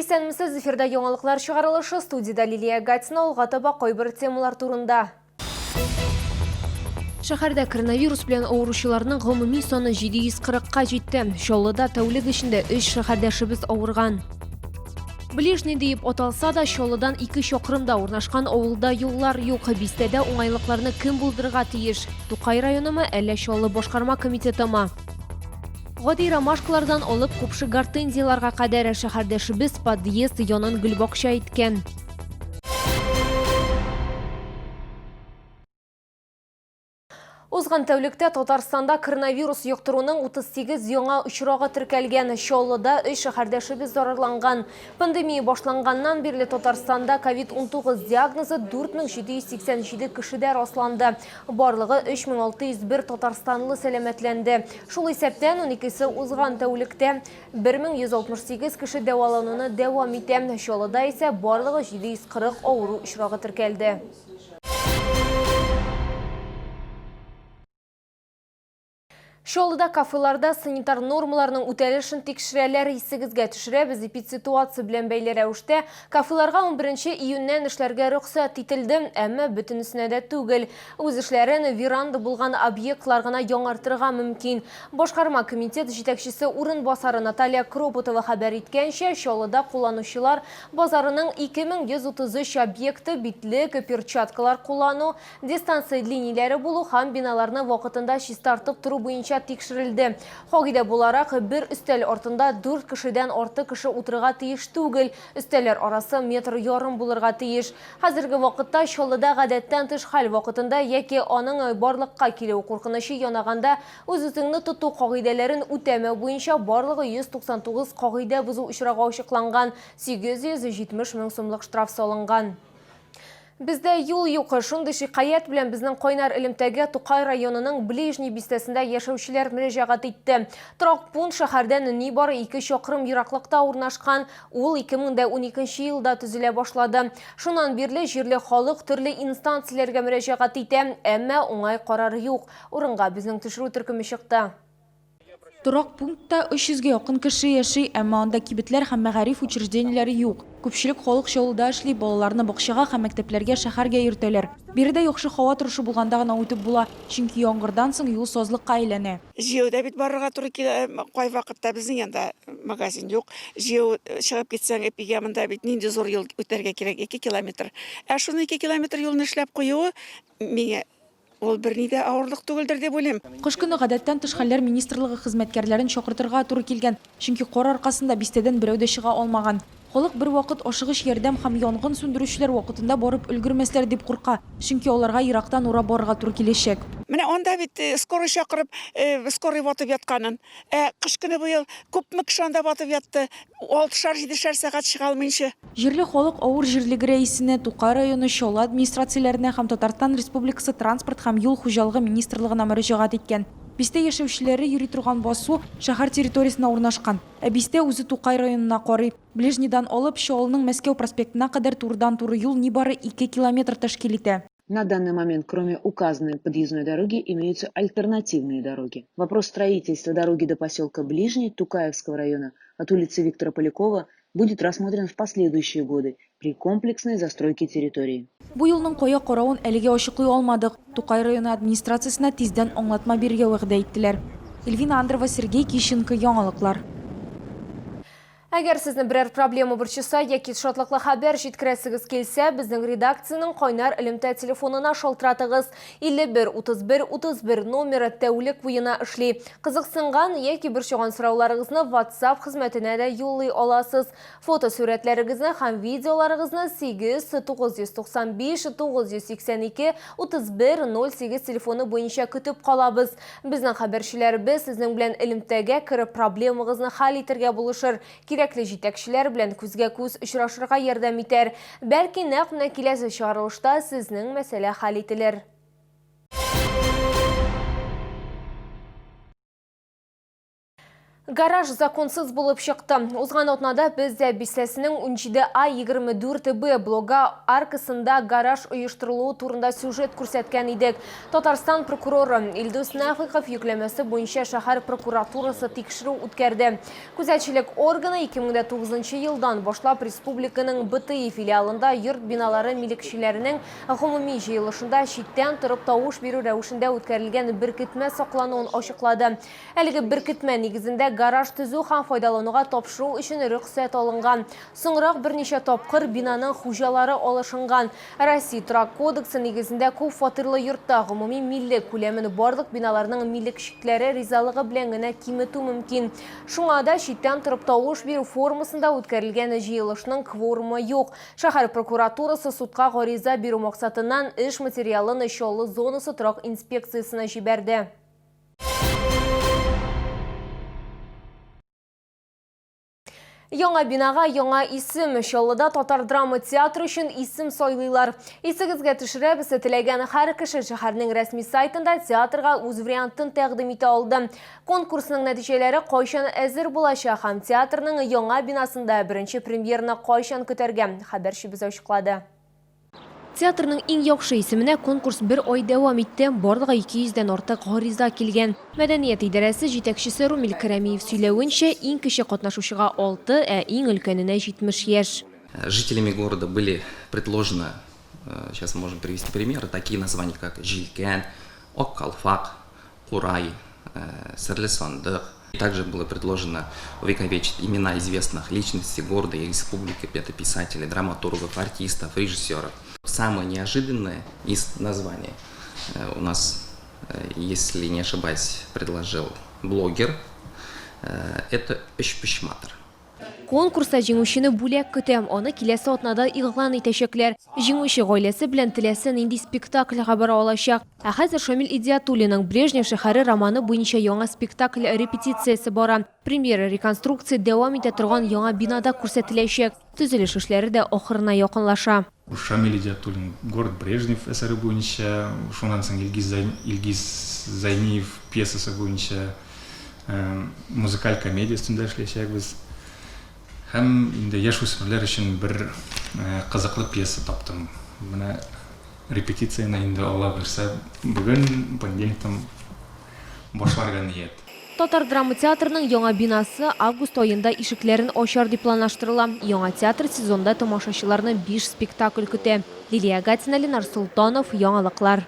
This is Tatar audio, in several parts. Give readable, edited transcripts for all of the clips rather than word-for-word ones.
Исәнмесез, эфирда яңалыклар чыгарылышы, студиядә Лилия Гатина, алга таба кайбер темалар турында. Шәһәрдә коронавирус белән авыручыларның гомуми саны 740-ка җитте. Чаллыда тәүлек эчендә өч шәһәрдәшебез авырган. Ближний диеп аталса да, Чаллыдан 2 чакрымда урнашкан авылда юллар юк. Бистәдә уңайлыкларны кем булдырырга тиеш? Тукай районымы, әллә Чаллы башкарма комитетымы? Гади ромашкалардан алып купшы гортензияләргә кадәр шәһәрдәшебез подъезд янын гөлбакча иткән. Узган тәүлектә Татарстанда коронавирус йоктыруның 38 яңа очрагы теркәлгән. Чаллыда өч шәһәрдәшебез зарарланган. Пандемия башланганнан бирле Татарстанда ковид-19 диагнозы 4787 кешедә расланды. Барлыгы 3601 татарстанлы сәламәтләнде. Шул исәптән 12-се узган тәүлектә 1168 кеше дәвалануны дәвам итә. Чаллыда исә барлыгы 740 авыру очрагы теркәлде. Чаллыда кафеларда санитар нормаларның үтәлешен тикшерәләр. Исегезгә төшерәбез, эпидситуация белән бәйле рәвештә кафеларга 11 июньнән эшләргә рөхсәт ителде, әмма бөтенесенә дә түгел. Үз эшләрен веранда булган объектлар гына яңартырга мөмкин. Башкарма комитет җитәкчесе урынбасары Наталья Кропотова хәбәр иткәнчә, Чаллыда кулланучылар базарының 2133 объекты битлек, перчаткалар куллану, Дистанция линияләре булу һәм биналарны вакытында чистартып тору буенча тикшерелде. Кагыйдә буларак, бер өстәл артында дүрт кешедән артык кеше утырырга тиеш түгел, өстәлләр арасы метр ярым булырга тиеш. Хәзерге вакытта Чаллыда гадәттән тыш хәл вакытында яки аның барлыкка килү куркынычы янаганда үз-үзеңне тоту кагыйдәләрен үтәмәү буенча барлыгы 199 кагыйдә бозу очрагы ачыкланган, 870 мең сумлык штраф салынган. Бездә юл юк. Шундый шикаять белән безнең кайнар элемтәгә Тукай районының Ближний бистәсендә яшәүчеләр мөрәҗәгать итте. Торак пункт шәһәрдән нибары 2 чакрым ераклыкта урнашкан. Ул 2012 елда төзелә башлады. Шуннан бирле җирле халык төрле инстанцияләргә мөрәҗәгать итә, әмма уңай карар юк. Урынга безнең төшерү төркеме чыкты. Торак пунктта 300 гә якын кеше яши, әмма анда кибетләр һәм мәгариф учреждениеләре юк. Күпчелек халык Чаллыда эшли, балаларны бакчага һәм мәктәпләргә шәһәргә йөртәләр. Биредә яхшы һава торышы булганда гына үтеп була, чөнки яңгырдан соң юл сазлыкка әйләнә. Җәяү дә бит барырга туры килә, кайвакытта безнең янда магазин юк. Җәяү чыгып китсәң, Эпигә монда бит нинди зур юл үтәргә кирәк, 2 километр. Ә шуны 2 километр юлны эшләп куюы миңа Ул берни дә авырлык түгелдер дип уйлыйм. Кыш көне гадәттән тыш хәлләр министрлыгы хезмәткәрләрен чакыртырга туры килгән, чөнки кар аркасында бистәдән берәү дә чыга алмаган. Халык бервакыт ашыгыч ярдәм һәм янгын сүндерүчеләр вакытында барып өлгермәсләр дип курка, чөнки аларга ерактан урап барырга туры киләчәк. Менә анда бит скорый чакырып, скорый батып ятканын. Ә кыш көне быел күпме кеше анда батып ятты, алтышар-җидешәр сәгать чыга алмыйнча. Җирле халык авыр җирлеге рәисенә, Тукай районы, Чаллы администрацияләренә һәм Татарстан Республикасы Транспорт һәм юл хуҗалыгы министрлыгына мөрәҗәгать иткән. Бистә яшәүчеләре йөри торган басу шәһәр территориясендә урнашкан. Ә бистә үзе Тукай районына карый. Ближнийдан алып, Чаллының Мәскәү проспектына кадәр турыдан-туры юл нибары ике километр тәшкил итә. На данный момент, кроме указанной подъездной дороги, имеются альтернативные дороги. Вопрос строительства дороги до поселка Ближний Тукаевского района от улицы Виктора Полякова будет рассмотрен в последующие годы при комплексной застройке территории. Бу юлның кая каравын әлегә ачыклый алмадык. Тукай районы администрациясенә тиздән аңлатма бирергә вәгъдә иттеләр. Эльвина Андрова, Сергей Кищенко, Яңалыклар. Әгәр сезне берәр проблема борчыса яки шатлыклы хәбәр җиткерәсегез килсә, безнең редакциянең кайнар элемтә телефонына шалтыратыгыз. 51 31 31 номеры тәүлек буена эшли. Кызыксынган яки борчыган сорауларыгызны WhatsApp хезмәтенә дә юллый аласыз. Фотосурәтләрегезне һәм видеоларыгызны 8 995 982 31 08 телефоны буенча көтеп калабыз. Безнең хәбәрчеләребез сезнең белән элемтәгә кереп проблемагызны хәл итәргә булышыр, кирәкле җитәкчеләр белән күзгә-күз очрашырга ярдәм итәр. Бәлки, нәкъ менә киләсе чыгарылышта сезнең мәсьәлә хәл ителер. Гараж законсыз булып чыкты. Узган атнада без дә бистәсенең 17 А 24 Б блогы аркасында гараж оештырылуы турында сюжет күрсәткән идек. Татарстан прокуроры Илдус Нәфыйков йөкләмәсе буенча шәһәр прокуратурасы тикшерү үткәрде. Күзәтчелек органы 2009 елдан башлап республиканың БТИ филиалында йорт биналары милекчеләренең гомуми җыелышында читтән торып тавыш бирү рәвешендә үткәрелгән беркетмә саклануын ачыклады. Әлеге беркетмә нигезендә гараж төзү һәм файдалануга тапшыру өчен рөхсәт алынган. Соңрак берничә тапкыр бинаның хуҗалары алышынган. Россия Торак кодексы нигезендә күп фатирлы йортта гомуми милек күләмен барлык биналарның милек чикләре ризалыгы белән генә киметү мөмкин. Шуңа да читтән торып тавыш бирү формасында үткәрелгән җыелышның кворумы юк. Шәһәр прокуратурасы судка гариза бирү максатыннан эш материалын Чаллы зонасы торак инспекциясенә җибәрде. Яңа бинага яңа исем. Чаллыда татар драма театры өчен исем сайлыйлар. Исегезгә төшерәбез, теләгән һәр кеше шәһәрнең рәсми сайтында театрга үз вариантын тәкъдим итә алды. Конкурсның нәтиҗәләре кайчан әзер булачак һәм театрның яңа бинасында беренче премьерны кайчан көтәргә, хәбәрчебез ачыклады. Театрның иң яхшы исеменә конкурс бер ай дәвам итте, барлыгы 200 дән артык гариза килгән. Мәдәният идарәсе җитәкчесе Румил Кәрәмиев сөйләвенчә, иң кече катнашучыга алты, ә иң өлкәненә 70 яшь. Жителями города были предложены, сейчас можем привести примеры, такие названия, как Җилкән, Ак калфак, Курай, Серле сандык. Также было предложено увековечить имена известных личностей города и республики, это писателей, драматургов, артистов, режиссеров. Самое неожиданное из названий у нас, если не ошибаюсь, предложил блогер, это Өчпочматор. Конкурста җиңүчене бүләк көтә. Аны киләсе атнада игълан итәчәкләр. Җиңүче гаиләсе белән теләсә нинди спектакльгә бара алачак. Ә хәзер Шамил Идиатуллинның Брежнев шәһәре романы буенча яңа спектакль репетициясе бара. Премьера реконструкция дәвам итә торган яңа бинада күрсәтеләчәк. Төзелеш эшләре дә ахырына якынлаша. Шамил Идиатуллин Город Брежнев әсәре буенча, шуннан соң Илгиз Илгиз Зайниев пьесасы буенча музыкаль комедия өстендә эшләячәкбез. Һәм инде яшүсмерләр өчен бер кызыклы пьеса таптым. Менә репетицияне инде Алла боерса бүген, понедельниктан башларга ният. Татар драма театрының яңа бинасы август аенда ишекләрен ачар дип планлаштырыла. Яңа театр сезонда тамашачыларны биш спектакль көтә. Лилия Гатина, Ленар Солтанов, Яңалыклар.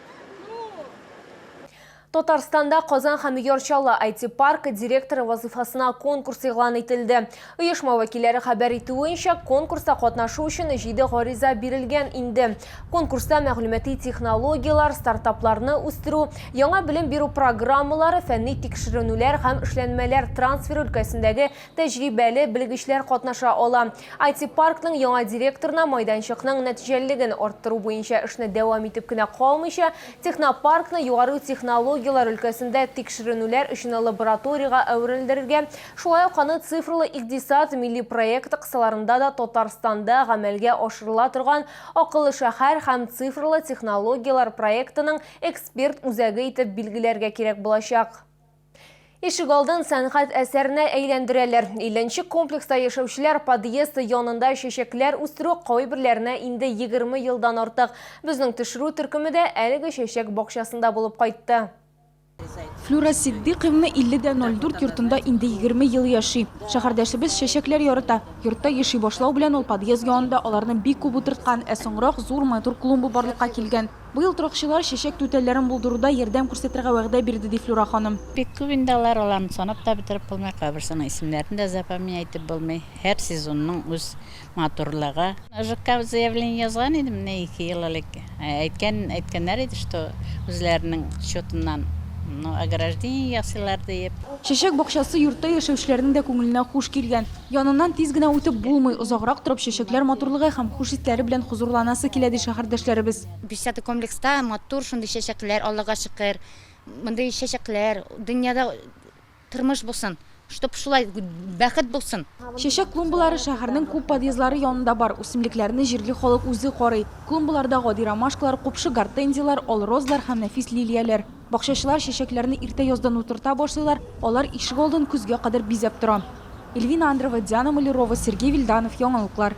Татарстанда Казан һәм Яр Чаллы IT-паркы директоры вазыйфасына конкурс игълан ителде. Оешма вәкилләре хәбәр итүенчә, конкурста катнашу өчен җиде гариза бирелгән инде. Конкурста мәгълүмати технологияләр, стартапларны үстерү, яңа белем бирү программалары, фәнни тикшеренүләр һәм эшләнмәләр трансферы өлкәсендәге тәҗрибәле белгечләр катнаша ала. IT-паркның яңа директорына майданчыкның нәтиҗәлелеген арттыру буенча эшне дәвам итеп кенә калмыйча, технопаркны югары технологияләр өлкәсендә тикшеренүләр өчен лабораториягә әверелдерергә, шулай ук аны Цифрлы икътисад милли проекты кысаларында да Татарстанда гамәлгә ашырыла торган Акыллы шәһәр һәм цифрлы технологияләр проектының эксперт үзәге итеп билгеләргә кирәк булачак. Ишегалдын сәнгать әсәренә әйләндерәләр. Илленче комплекста яшәүчеләр подъезд янында чәчәкләр үстерү кайберләренә инде 20 елдан артык. Безнең төшерү төркеме дә әлеге чәчәк бакчасында булып кайтты. Флюра Ситдыйковна 50 дә 04 йортында инде 20 ел яши. Шәһәрдәшебез чәчәкләр ярата. Йортта яши башлау белән ул подъезд янында аларны бик күп утырткан, ә соңрак зур матур клумба барлыкка килгән. Быел торакчылар чәчәк түтәлләрен булдыруда ярдәм күрсәтергә вәгъдә бирде, ди Флюра ханым. Бик күп инде алар, аларны санап та бетереп булмый, кайберсенең исемнәрен дә запоминать итеп булмый. Һәр сезонның үз матурлыгы. ЖК заявление язган идем менә ике ел элек. Әйткән, әйткәннәр иде, что үзләренең счетыннан, ну, ограждение ясыйлар диеп. Чәчәк бакчасы йортта яшәүчеләрнең дә күңеленә хуш килгән. Яныннан тиз генә үтеп булмый, озаграк торып чәчәкләр матурлыгы һәм хуш исләре белән хозурланасы килә, ди шәһәрдәшләребез. Бистәдә комплекста матур шундый чәчәкләр, Аллага шөкер, мондый чәчәкләр, дөньяда тормыш булсын. Чтоб шулай бәхет булсын. Чәчәк клумбалары шәһәрнең күп подъездлары янында бар. Үсемлекләрне җирле халык үзе карый. Клумбаларда гади ромашкалар, купшы гортензияләр, ал розалар һәм нәфис лилияләр. Бакчачылар чәчәкләрне иртә яздан утырта башлыйлар, алар ишегалдын көзгә кадәр бизәп тора. Эльвина Андрова, Диана Малярова, Сергей Вильданов, Яңалыклар.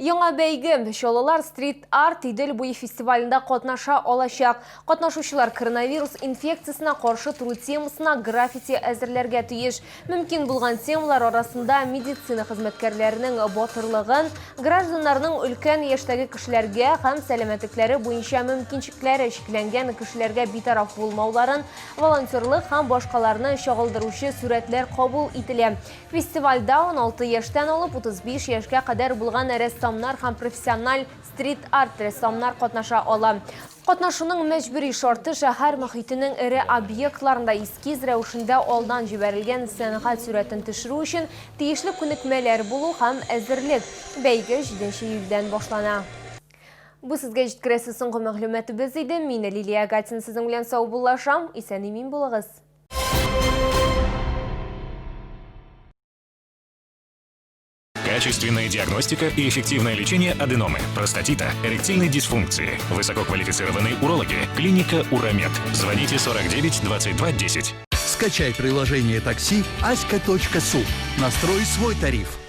Яңа бәйге, Чаллылар стрит-арт Идел буе фестивалендә катнаша алачак. Катнашучылар коронавирус инфекциясенә каршы тору темасына граффити әзерләргә тиеш. Мөмкин булган темалар арасында медицина хезмәткәрләренең батырлыгын, гражданнарның өлкән яшьтәге кешеләргә һәм сәламәтлекләре буенча мөмкинчекләре чикләнгән кешеләргә битараф булмауларын, волонтерлык һәм башкаларны чагылдыручы сурәтләр кабул ителә. Фестивальдә 16 яшьтән алып 35 яшькә кадәр булган рәссамнар һәм профессиональ стрит-арт рәссамнар катнаша ала. Катнашуның мәҗбүри шарты шәһәр мохитенең эре объектларында эскиз рәвешендә алдан җибәрелгән сәнгать сурәтен төшерү өчен тиешле күнекмәләр булу һәм әзерлек. Бәйге җиденче июльдән башлана. Бу сезгә җиткерәсе соңгы мәгълүматыбыз иде. Мин, Лилия Гатина, сезнең белән саубуллашам. Исән-имин булыгыз! Качественная диагностика и эффективное лечение аденомы, простатита, эректильной дисфункции. Высококвалифицированные урологи. Клиника Уромед. Звоните 49 22 10. Скачай приложение такси аська.су. Настрой свой тариф.